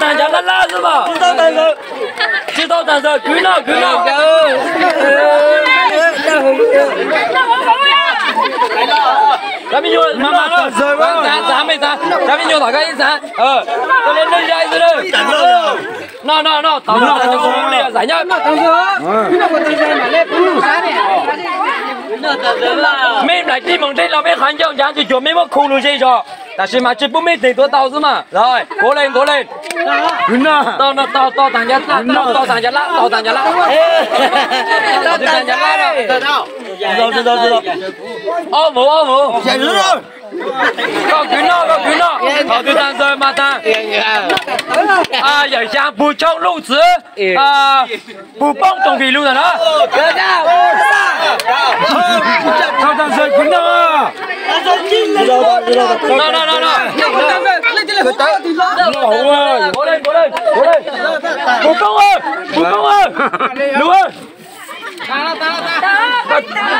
Tag ncav lab lab xwb mas. Tsis tau tag ntxawg, kwv noj kwv noj. Cov me nyuam mas mas, txav me txav, cov me nyuam tom koj ib txav. Koj li neeg zai xwb. Noj noj noj, tau noj tau li zam nyob. Mej nplaim tij moog dleb los mej qhov ncauj ncav ntsis cuag mej muab khu lug ze zog, tab sis mas tsis pub mej teem tuav tau xwb mas. Kuv le kuv le. Tau tau tag ncav lab, tau tag ncav lab, tau tag ncav lab. Ob vus ob vus. Koj kwv noj koj kwv noj, thaum twg tag ntxawg mas tag. Yawm xyaa pug tshoob luj txwv, pug poob toog vim lug ntawm no. Thaum tag ntxawg kwv noj. Pug poob, pug poob, lug.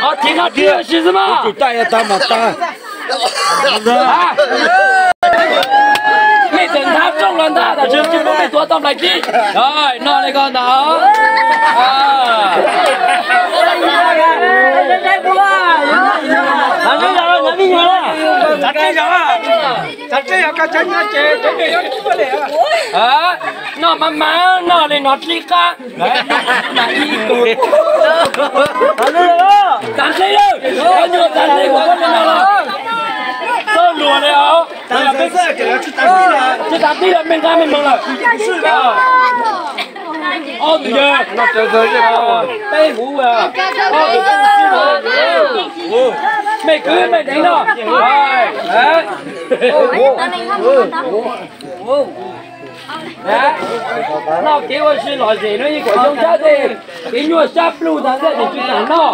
Ob txiv no txiv ua si xwb mas. Mej txawm nthab rooj los ntag, tab sis tsis pub mej tuav tau nplaim tij. Noj li ko ntag. Noj mas mas noj li no dlib qab. Txav dleb lawm, cov nyuas txav dleb kuv muab mej noj los. Txhob luag li os. Tsis txav dleb los mej nqa mej moog lawm. Ob tug yawg, peb huv, ob tug tub sib, mej kwv mej deev noj. Noj kev ua si lom zem no yeej kom zoo sab tej, kev nyuaj sab pluj tag xwb ces tsis kam noj.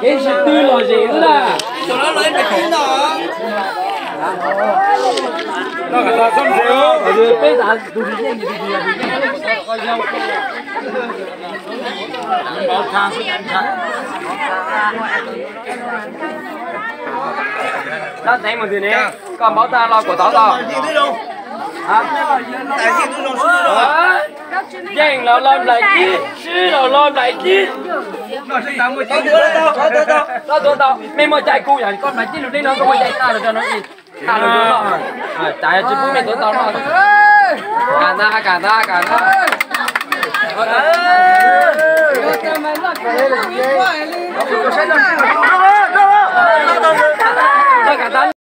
Kev sib tw lom zem xwb na. Peb tas tus Tab teev mus ntxiv ne, koj npauv tag los kuas tod tau. Yeej los los nplaim kib, sib los los nplaim kib. Mej muaj cai kuj yog koj nplaim kib lug dleb no koj muaj cai tag lug rau no ib tag lug rau no. Cas yog tsis pub mej tuav tau no. Kam ntag, kam ntag, kam ntag. Kam ntag.